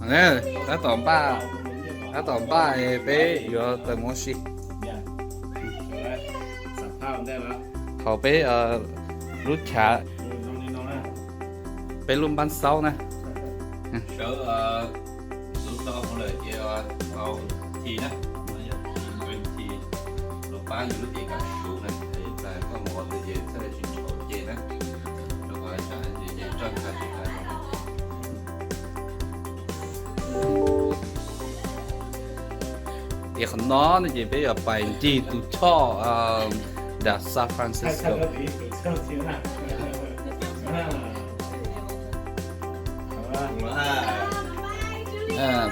Tab tom npaj, tab tom npaj es peb yuav tawm mus ua si. Thaum peb lub chav, peb lub npab xaub na. Sawv lub tau hauv lawm ces tau thi na, yog thi green tea los pab yus lub cev kam suv na, es txais koj mus ua tus ces txhaj le tsis ntshau cev na, rau qhov tsam ces cev tso txhais tsis txhais. Ces qhov no no ces peb yuav pais ncig tus choj nram San Francisco.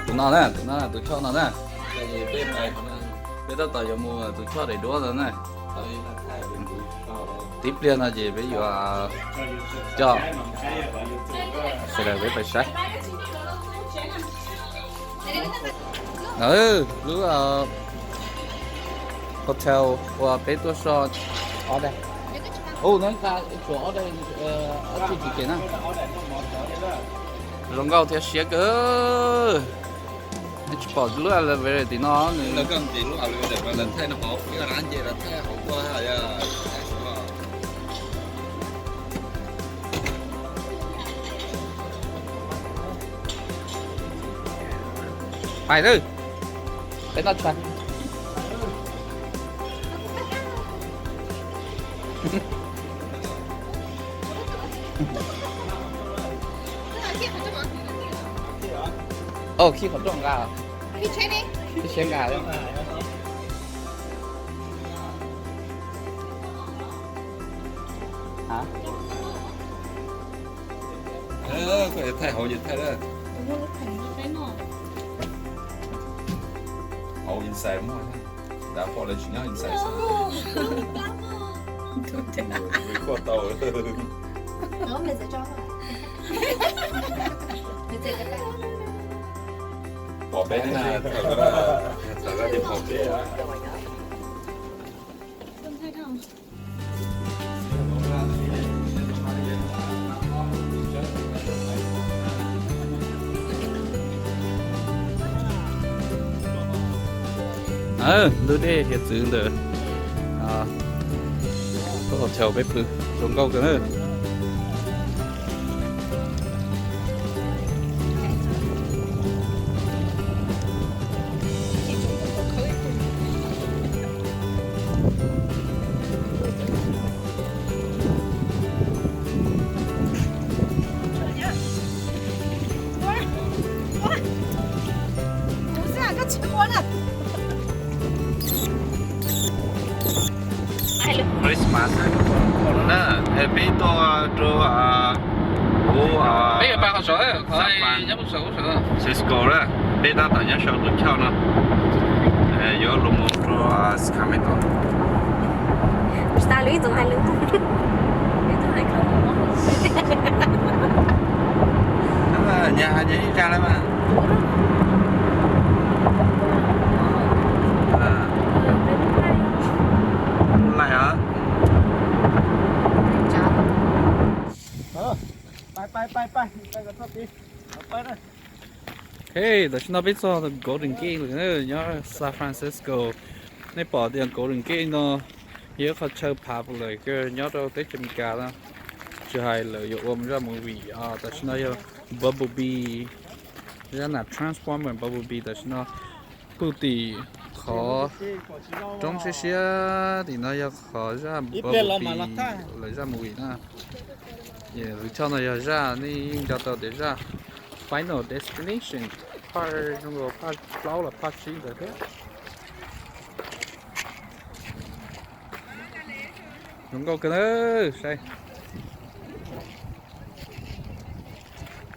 Tus no na, tus no, tus choj no na. Peb tab tom yuav mus tus choj daim duab no na. Tib pliag no ces peb yuav coj sawv daws peb pais saib. Lub hotel uas peb tuaj so ob daim. Ub, no nqa tshuav ob daim, ob txij tsis kev na. Zoo nkauj thiab siab kawg. Nej tsis pom lub elevator tim no nws Pais lawm. Peb noj tshais. Oj, khij qhov rooj nqa. Khij tsheb nqa. Koj yuav thaij hauv ces thaij lawm. Hauv inside muaj, dav pom lawv tsis nyob inside xwb. Kuaj tau. Pom peb na, thaum koj, thaum koj pom peb. Ntug dej hiav txwv ntawm hotel peb pw zoo nkauj kawg na. Christmas na, peb tuaj rau kuv San Francisco na, peb tab tom nyob saum tus choj no, yuav los mus rau Sacramento. Nyaj hais ib zaj lawm mas. Laj os. Ok, tam sim no peb txog Golden Gate lawm na, nyob San Francisco. Nej pom tias Golden Gate no yog ib qho chaw phav lawm kawg nyob rau teb chaws Amelikas no. Tsis hais lawv yuav ua zaj movie, tam sim no yog Bumblebee, zaj nam Transformer Bumblebee tam sim no pw tim qhov roob siab siab tim no yog qhov zaj Bumblebee lawv zaj movie na. Tus choj no yog zaj nej yeej nco tau tias zaj Final Destination part zoo nkaus part plaub los part tsib ntawd thiab. Zoo nkauj kawg na, saib.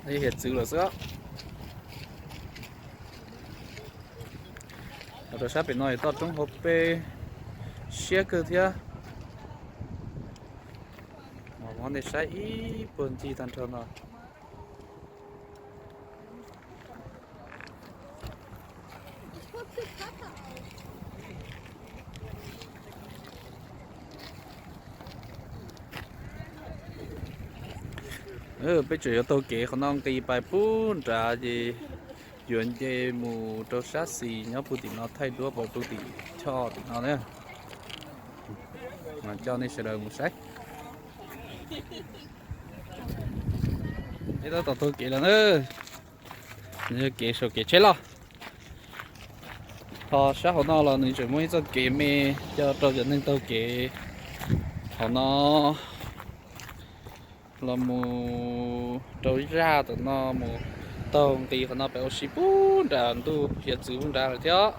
Hiav txwv lawm xwb. Los rau sab pem no toj roob hauv pes siab kawg thiab. Mam muab nej saib ib puag ncig tag nrho no. Peb tseem yuav taug kev qhov no nqis pais puag nrad ces Yuav nce mus rau sab xis nyob puag tim no, thaij duab pov pw tim choj tim no na. Mas coj nej sawv daws mus saib. Peb tab tom taug kev lawm na. Nws yog kev saum kev tsheb loj. Ho sab hauv no los nws tseem muaj ib txoj kev me coj rau cov neeg taug kev hauv no los mus rau zaj tom no mus taug nqis qhov no pem ua si puag nram ntuj hiav txwv puag nrad lawm thiab.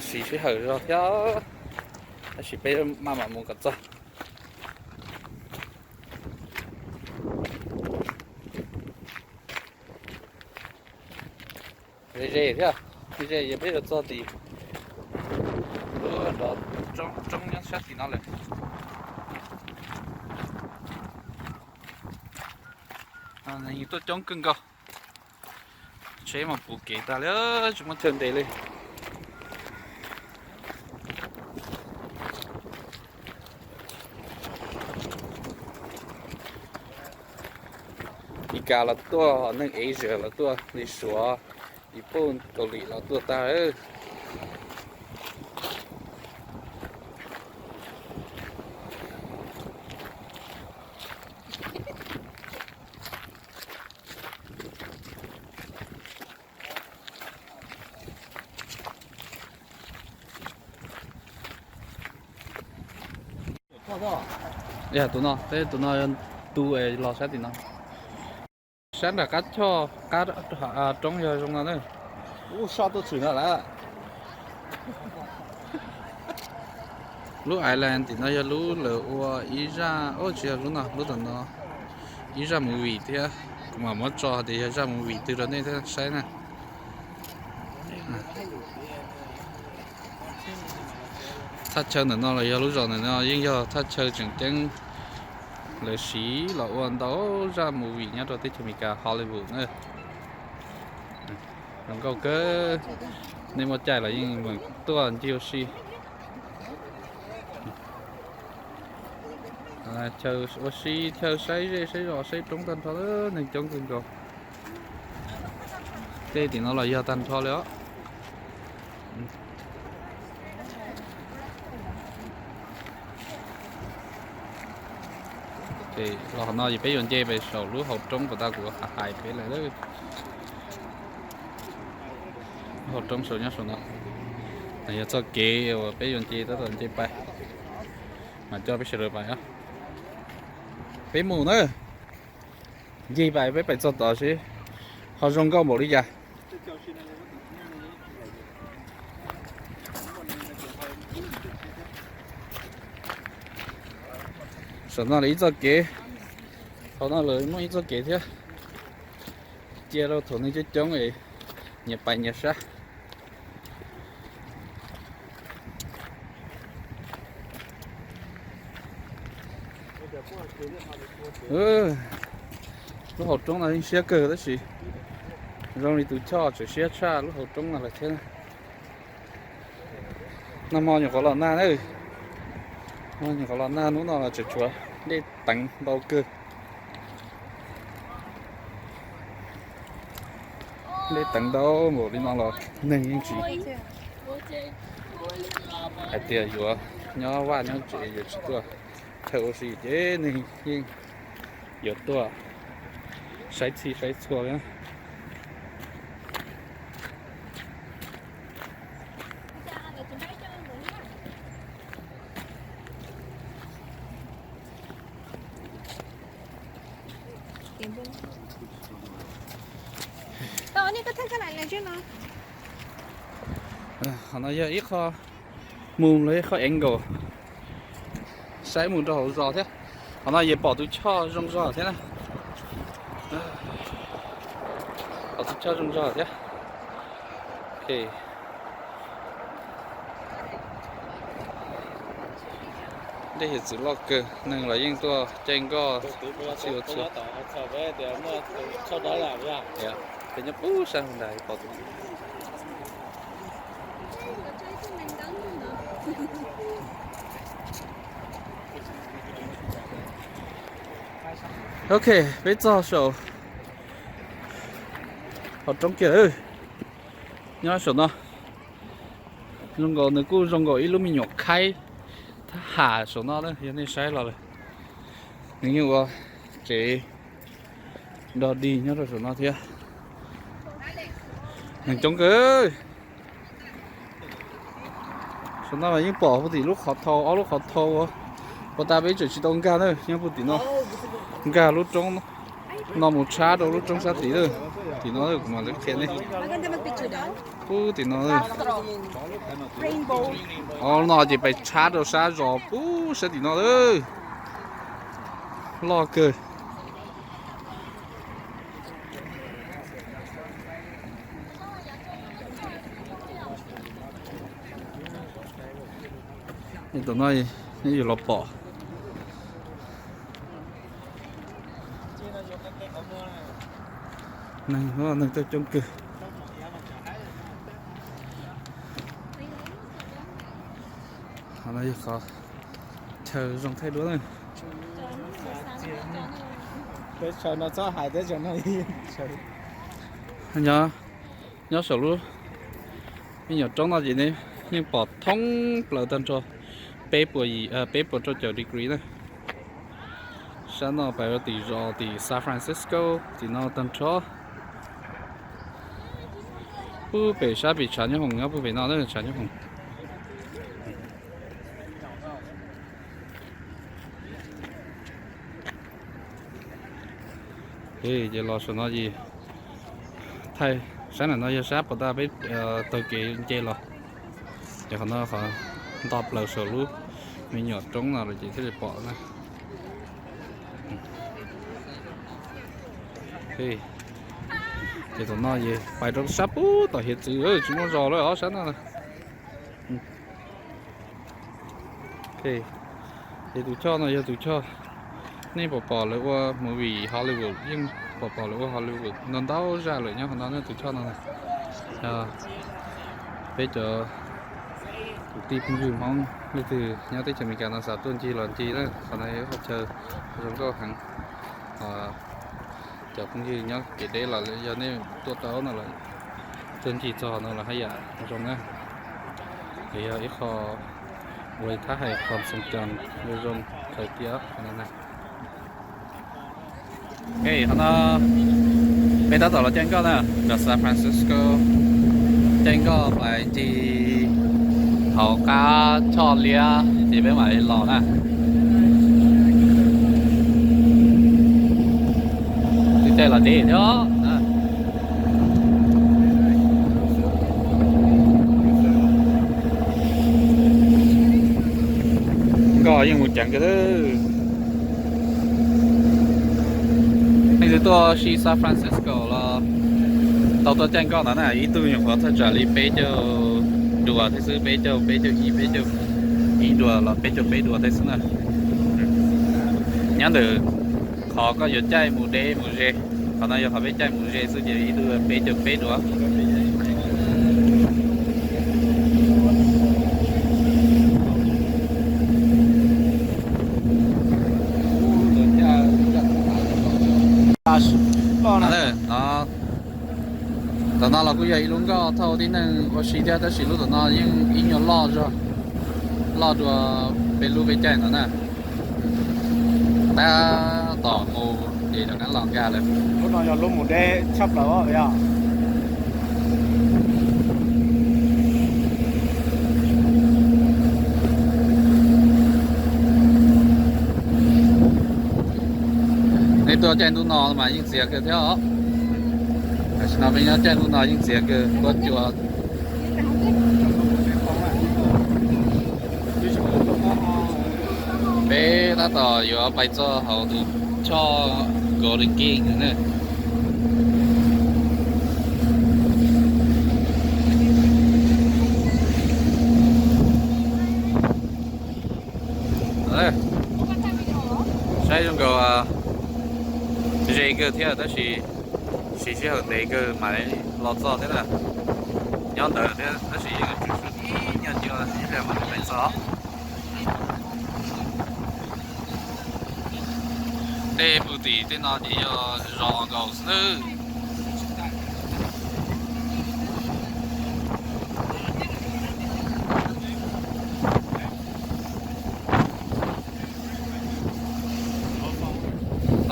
Siv sij hawm zog thiab, tab sis peb maj mam mus kom txog. Ze ze thiab, ze ze peb yuav txog tim, roob nyob sab tim no lawm. Tuaj coob kawg nkaus, tsheb mas puv kev tag li, tsis muaj chaw nres li. Meskas los tuaj, neeg Asia los tuaj li Suav, Yij Pun, Kaus Lim los tuaj tag. Yog tus no, peb tus no yog tu es los sab tim no. Sab nram qab choj, qab roob yog zoo no na. Ub, soj tuaj tshwm no lawm. Lub island tim no yog lub lawv ua ib zaj, ub, tsis yog lub no, lub tom no ib zaj movie thiab. Kuv mam muab tso tias yog zaj movie twg rau nej saib na. Thaj chaw ntawm no los yog lub zos ntawm no yeej yog thaj chaw tseem ceeb lawv siv los ua ntau zaj movie nyob rau teb chaws Amelikas Hollywood na. Zoo nkauj kawg, nej muaj caij los yeej meem tuaj ncig ua si. Chaw ua si, chaw saib zej saib zos saib roob tag nrho, neeg coob kawg nkaus. Tej tim no los yog tag nrho li os. Los qhov no ces peb yuav nce pem saum lub hauv roob uas tau kuv hais peb lawm. Lub hauv roob saum nyob saum no. Yog txoj kev uas peb yuav nce tab tom nce pais, mas coj peb sawv daws pais os. Peb mus na. Ncig pais peb pais txog tod seb ho zoo nkauj npaum li cas. Saum no lawv ib txoj kev, hauv no lawv muaj ib txoj kev thiab. Cia rau thaum neeg coob coob es nyias pais nyias sab. Lub hauv roob no yeej siab kawg tab sis zoo li tus choj tseem siab tshaj lub hauv roob no lawm thiab. Nag hmo nyuam qhuav los nag na, nyuam qhuav los nag, hnub no los tseem tshuav dej teev ntau kawg. Dej teev ntau npaum li no los neeg yeej tsis hais tias yuav nyob vaj nyob tsev, yuav tsis tuaj chaw ua si ces neeg yeej yuav tuaj saib txhij saib txhua li. Qhov no yog ib qho mus los ib qho angle saib mus rau hauv zos thiab. Qhov no yeej pom tus choj zoo zog thiab na. Pom tus choj zoo zog thiab. Dej hiav txwv loj kawg, neeg los yeej tuaj caij nkoj txhij ua txhua. Peb nyob pub sab hauv nrad pom tus. Ok, peb txog saum Qhov roob kiag lawm. Nyob saum no zoo nkaus, nws kuj zoo nkaus ib lub me nyuam khaib thab ham saum no na, yog nej saib los lawm. Nws yeej ua tsev dog dig nyob rau saum no thiab. Neeg coob kawg. Saum no mas yeej pom puag tim lub qhov thau, ob lub qhov thau uas puag ta peb tseem tsis tau nkag na, nyob puag tim no. Nkag lub roob no mus tshab rau lub roob sab tid lawm. Tim no kuv mam li qhia nej. Puag tim no, o no ces pais tshab rau sab zos puag sab tim no lawm. Loj kawg. Tom no nej yuav los pom neeg, neeg tuaj coob kawg. Qhov no yog qhov chaw zoo thaij duab na. Nyob, nyob saum lub me nyuam roob no ces nej yeej pom thoob plaws tag nrho peb puas, peb puas rau caum degree na. Sab no pais rau tim zos tim San Francisco tim no tag nrho. Puag pem sab pem tshav nyob hoom, nyob puag pem no na, tshav nyob hoom. Ces los saum no ces thaij sab nram no yog sab puag ta peb taug kev nce los. Ces qhov no qhov nto plaws saum lub me nyuam roob no lawm ces thiaj li pom na. Ces tom no ces pais rau sab puag tom hiav txwv tsis muaj zos lawm os sab no. Ces tus choj no yog tus choj nej pom pom lawv ua movie Hollywood, yeej pom pom lawv ua Hollywood ntau ntau zaj lawm nyob qhov no na, tus choj no. Peb cov kwv tij phooj ywg Hmoob leej twg nyob teb chaws Amelikas no xav tuaj ncig los ncig na, qhov no yog ib qhov chaw zoo nkauj heev. Cov phooj ywg nyob kev deb los yog nej tuaj tau no los tuaj ncig txog no los haj yam zoo na. Ces yog ib qho ua thab hais qhov xoo cas zoo zoo kawg tiag no na. Qhov no peb tab tom los caij nkoj na, nram San Francisco, caij nkoj pais ncig hauv qab choj liab ces peb mam li los na. Twb caij los deb thiab. Nkoj yeej mus ceev kawg. Leej twg tuaj si San Francisco los tau tuaj caij nkoj ntawd na, ib tug nyuam qhuav thaj tsam li peb caug duas thiab xwb, peb caug, peb caug ib, peb caug ib duas los peb caug peb duas thiab xwb na. Nyob ntawm qhov koj yuav caij mus deb mus ze, qhov no yog qhov peb caij mus ze xwb ces ib tug peb caug peb duas. Tam no los kuj yog ib lub nkoj thauj tib neeg ua si thiab, tab sis lub tom no yeej ib nyuag loj zog, loj dua peb lub peb caij no na. Tab tom mus ces rov qab los nkag lawm. Lub no yog lub mus deb tshaj plaws os yog. Nej tuaj caij ntuj no mas yeej txias kawg thiab os. Tam sim no peb nyob caij ntuj no yeej txias kawg, kuab cua. Peb tab tom yuav pais txog hauv tus choj Golden Gate na. Saib zoo nkaus ze kawg thiab tab sis siv sij hawm ntev kawg mam los txog thiab na. Nyob ntawd thiab tab sis yeej tsum ib nyuag ncig ib pliag mam li pais txog. Tej pug tim tej no ces yog zos nkaus xwb.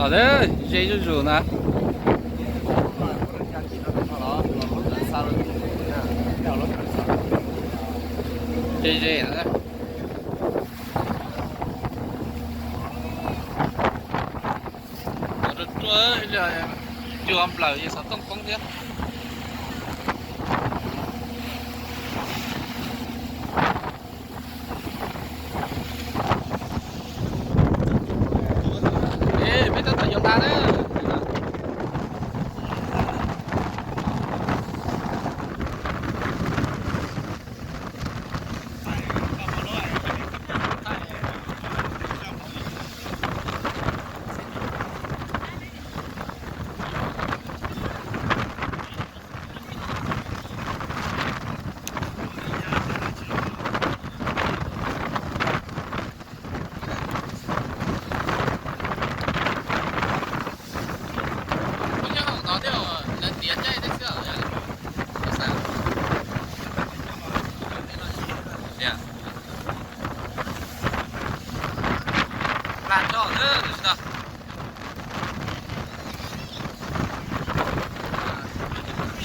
Los ze zuj zus na. Ze ze na. Cua nplawm ces xov tooj poob thiab. Peb tab tom yuav nqa na.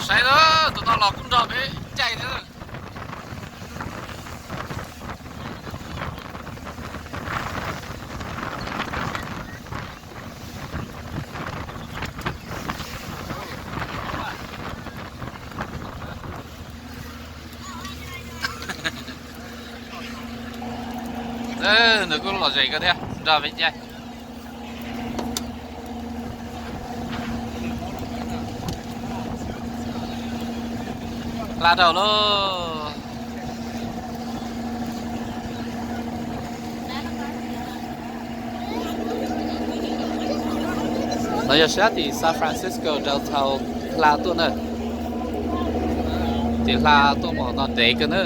Saib na, tus no los kuj nrog peb caij thiab. Nws kuj lom zem kawg thiab, nrog peb caij. Hla dhau lauj. No yog sab tim San Francisco downtown hla tuaj na. Tim hla tuaj mus no ntev kawg na.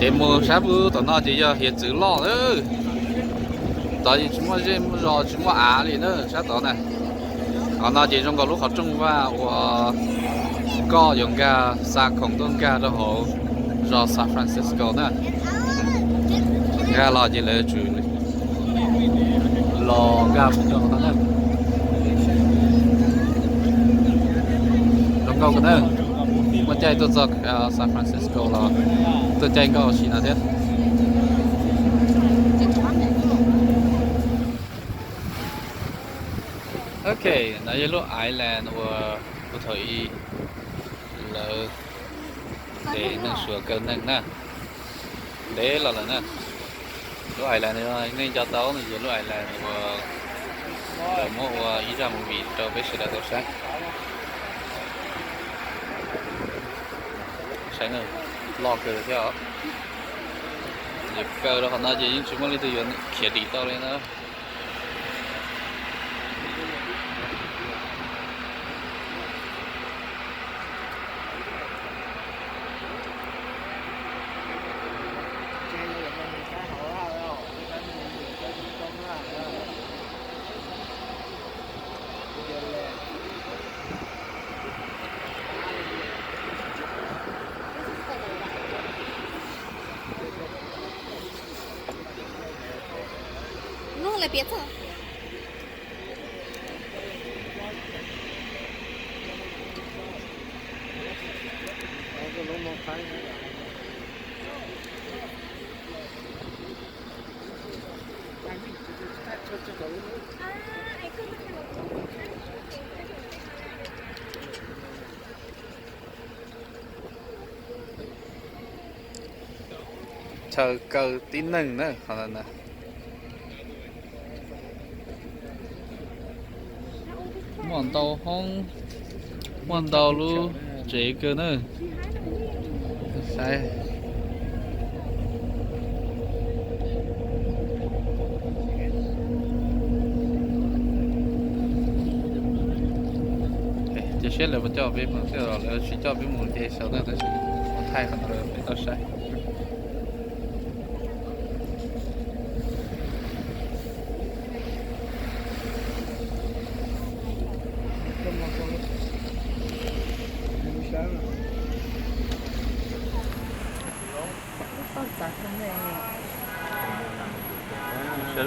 Ces mus sab pem tom no ces yog hiav txwv loj. Tod yeej tsis muaj zej muaj zos tsis muaj av li na sab tod na. Qhov no ces zoo nkaus lub qhov rooj vag uas koj yuav nkag xa khoom tuaj nkag rau hauv zos San Francisco na. Nkag los ces lawv tsuas los nkag mus rau hauv no na. Zoo nkauj kawg na. Muaj caij tuaj txog San Francisco los tuaj caij nkauj si no thiab. Ok, no yog lub island uas kuv thaum ub lawv ntes neeg suav kaw neeg na, ntev los lawm na. Lub island no nej nco tau no yog lub island uas lawv muab ua ib zaj movie rau peb sawv daws tau saib. Saib na, loj kawg thiab os. Yog kaw rau qhov no ces yeej tsis muaj leej twg yuav khiav dim tau li na. Nug lawv piav txog. Chaw kaw tib neeg na qhov no. Muaj ntau hoob, muaj ntau lub tsev kawg na. Saib. Cia siab lawv puas coj peb mus, lawv tsis coj peb mus ces xav tau tab sis ua thaij qhov no rau peb tau saib.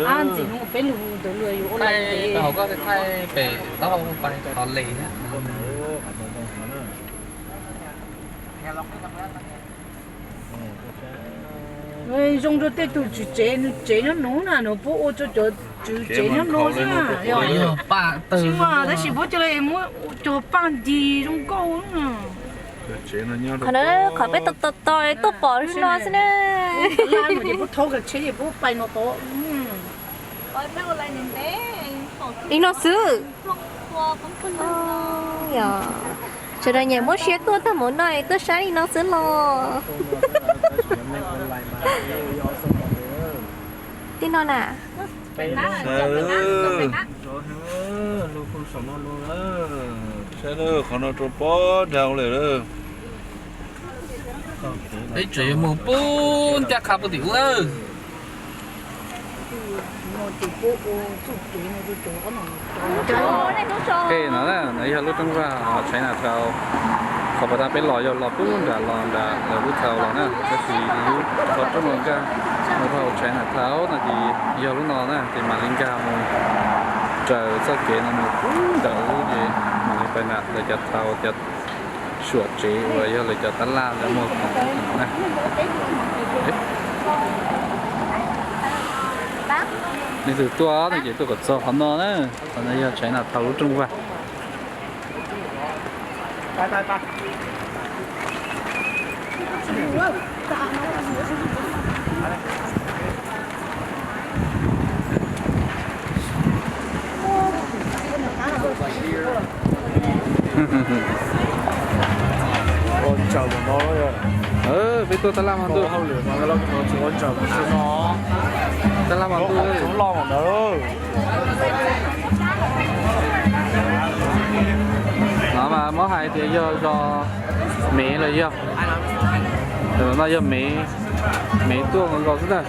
Ab, ntxim hnub peb lug ntawd lug yus ua lais pem. Thaij pem taub hau pais qhov les thiab. Zoo rau tej tug tswv tsev, nws tsev nyob nuav na, nws puab ua rau cov tswv tsev nyob nuav xwb na. Tsis muaj, tab sis puab ca le muab cov paj nrig zoo nkauj. Qhov no qhov peb tos tos tuaj pom zoo no xwb na. Li no xwb. Yog sawv daws nyiam muab siab tuaj tag mus no tuaj saib li no xwb los. Tij no na. Saib, qhov no rau pob nrag lawm. Peb tseem yuav mus pub ncaj qha puag tim ub lawm. Tej no na, no yog lub rooj vag Chinatown. Qhov pas tas peb los yog los pub nram los nram lawv lub thaus los na, tab sis lub qhov rooj los nkag mus rau Chinatown no ces yog lub no na, ces mam li nkag mus raws txoj kev no mus pub nram ub ces mam li pais nram lawv cov thaus, cov suam tsev uas yog lawv cov tab laj lawv muag khoom na. Leej twg tuaj no ces tuaj kom txog qhov no na, qhov no yog Chinatown lub rooj vag. Peb tuaj tab laj mas ntuj. Tab laj mas ntuj. No mas muab hais tias yog zos Mev los yog, no yog Mev, Mev tuaj nkaus xwb ntag.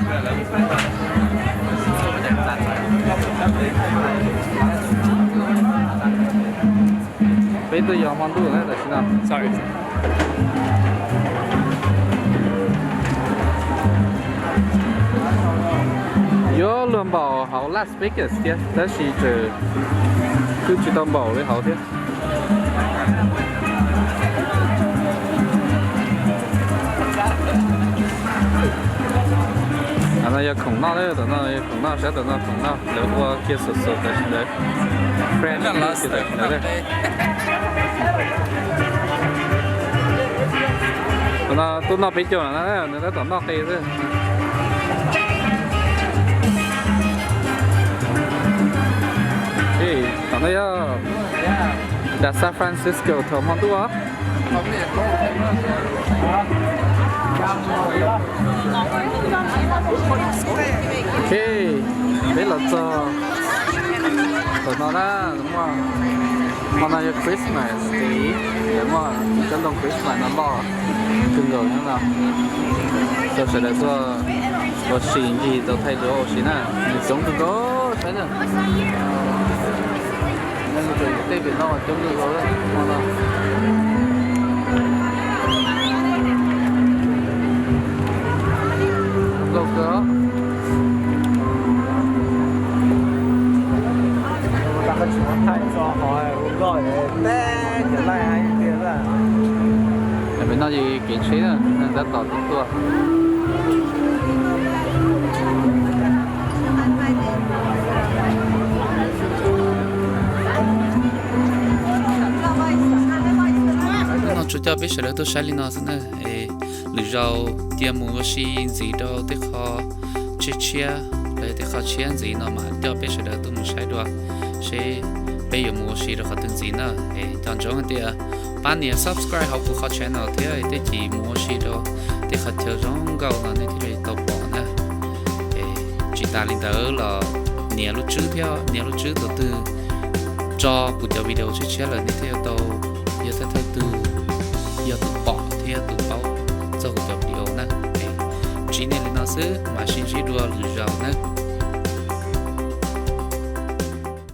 Peb tuaj yos hmo ntuj na tam sim no. Yuav luag npaum hauv Las Vegas thiab tab sis tseem kuj tsis tau npaum li hauv thiab. Tam no yog khoom noj, tam no yog khoom noj, sab tam no khoom noj lawv ua kiag xus xus tam sim ntawd. Tam no tuaj noj peb caug no na, nws tab tom noj qe xwb. Tam no yog nram San Francisco thaum hmo ntuj os. Ok, peb los txog thaum no na, hmo no yog Christmas Eve, muaj cov ntoo Christmas no loj kawg nkaus nyob no, rau sawv daws tuaj ua si ncig tau thaij duab ua si na, nws coob kawg nkaus saib na. Tej pem no coob kawg nkaus hmo no. Nkauj kawg. Pem no ces kev tsheb na, neeg tab tom tuaj tuaj. Hnub no tsuas coj peb sawv daws tuaj saib li no xwb na. Lwm zaus cia mus ua si ntxiv rau tej qho tshiab tshiab los yog tej qho tshiab ntxiv no mas coj peb sawv daws tuaj mus saib dua seb peb yuav mus ua si rau qhov twg ntxiv na. Es nco ntsoov hais tias pab nias subscribe hauv kuv qhov channel thiab tej chim mus ua si rau tej qhov chaw zoo nkauj no nej thiaj li tau pom na. Tsis tas li ntawd los nias lub tswb thiab, nias lub tswb tus twg tso kuv cov video tshiab tshiab lawm nej thiaj tau, yog thawj thawj tug, yog tus pom thiab tus paub txog kuv cov video na. Tsis nias li no xwb mam sib ntsib dua lwm zaus na.